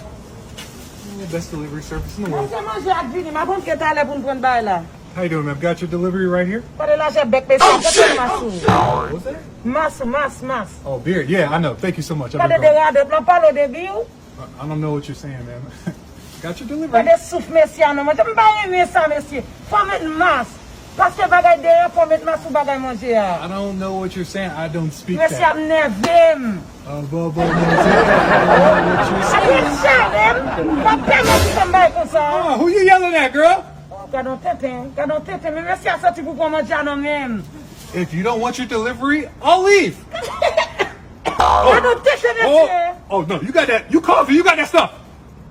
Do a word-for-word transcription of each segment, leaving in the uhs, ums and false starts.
Oh, best delivery service in the world. Mesye, manje a vini, m ap rantre talè pou n pran bagay la. How you doing, ma'am? Got your delivery right here. Gade lajè bèk mesye, gade mas ou. What was that? Mas ou, mas, mas. Oh, beer. Yeah, I know. Thank you so much. I'll be going. Gade de radòt lan, pale de bi w. I I don't know what you're saying, ma'am. Got your delivery. Gade souf mesye a non, mwen te m pa renmen sa mesye. Fò met mas. Pase bagay deyò, fò met mas sou bagay manje a. I don't know what you're saying. I don't speak that. Mesye ap nève m. Uh, bo, bo, bo, I don't know what you're saying. Mesye chale m. M pa pèmèt li fè m bagay konsa. Ah, who you yelling at, girl? Oh, gad on tenten, gad on tenten. Men mesye a soti pou pran manje a nan men m. If you don't want your delivery, I'll leave. Gad on tenten, mesye. Oh, oh, no, you got that. You coughing, you got that stuff.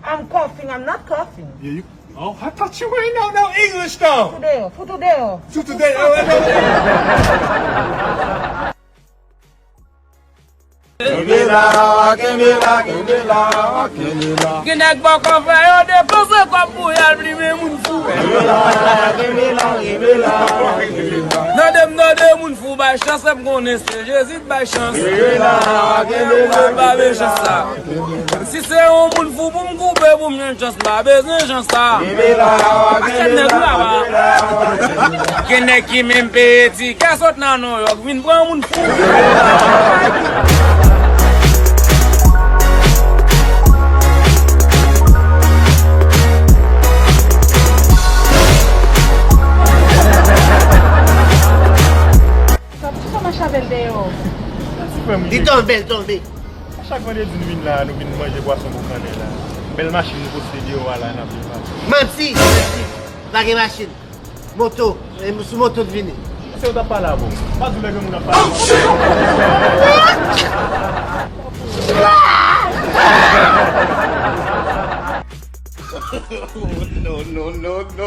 I'm coughing, I'm not coughing. Yeah, you. Oh, I thought you ain't know no English though. Fout ou deyò, fout ou deyò. Fout ou deyò. Kenbe la, kenbe la, kenbe la, kenbe la. Gen nèg poko fè yo depanse kòb pou y al plimen moun fou. Kenbe la, kenbe la, kenbe la, kenbe la. Tande m, tande moun fou, bay chans, m konnen se Jezi k bay chans. Kenbe la, kenbe la, kenbe la. M pa bay chans la. Si se yon moun fou pou m koupe pou m jwenn chans, m pa bezwen chans sa. Kenbe la, kenbe la, kenbe la. Pase nèg la, kenbe la. Gen nèg ki menm peye tikè sot nan Nouyòk vin pran moun fou. Sa, poukisa w mache avè l deyò? Li tonbe, l tonbe. A chak vandredi nou vin la, nou vin manje pwason boukannen la. Bèl machin nou poste deyò a la, n ap vin pale. Manti, manti. Pa gen machin. Moto. E sou moto n vini. Se ou t ap pale avè w. Pa di w lè granmoun ap pale. No, no, no, no.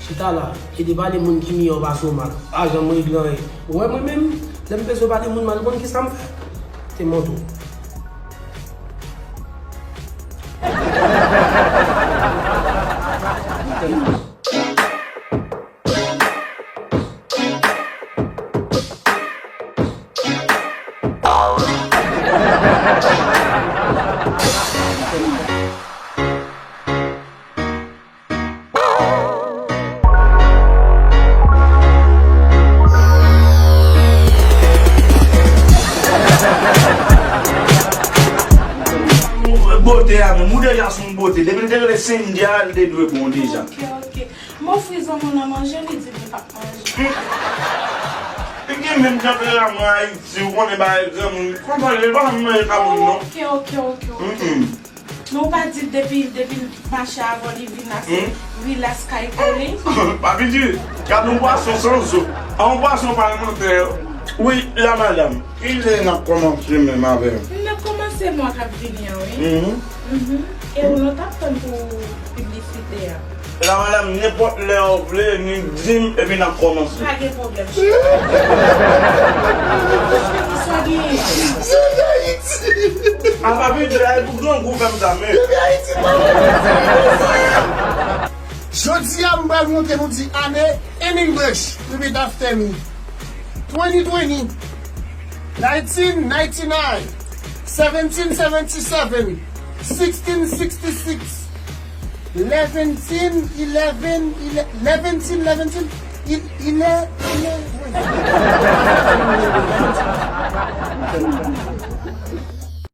Chita la, kite pale moun ki miyò pase w mal. Pa janm regle anyen. Ou wè mwen menm, lè m bezwen pale moun mal, ou konn kisa m fè? Te montre w. Bote a menm, ou deja se yon bote. Depi l te rele Cynthia, l te dwe bon deja. Ok, ok. M ofri zanmi w nan manje, li di li p ap manje. Li gen menm jan pera mwen Ayiti, ou konnen bagay granmoun. Konsa, li pa manje ka moun, non. Ok, ok, ok, ok. Mm-mm. Men ou pa di depi, depi l mache avè w, li vin la, se relax kay kole. Pa piti, gade yon pwason san zo. A yon pwason palmantè. Wi, la madanm. Kilè n ap kòmanse menm avè l? N ap kòmanse mwa k ap vini an, wi. Mhm. Mhm. E ou nou t ap tann pou piblisite a? La madanm, nenpòt lè w vle, ni di m, epi n ap kòmanse. Pa gen pwoblèm, cheri. Sa genyen? A pa piti, a pou grangou fè m sa, men. Jodi a, m pral montre nou di ane in English. Repeat after me. Twenty twenty, nineteen ninety-nine, seventeen seventy-seven, sixteen sixty-six, eleventeen eleven, eleventeen eleventeen, il, il est, il est,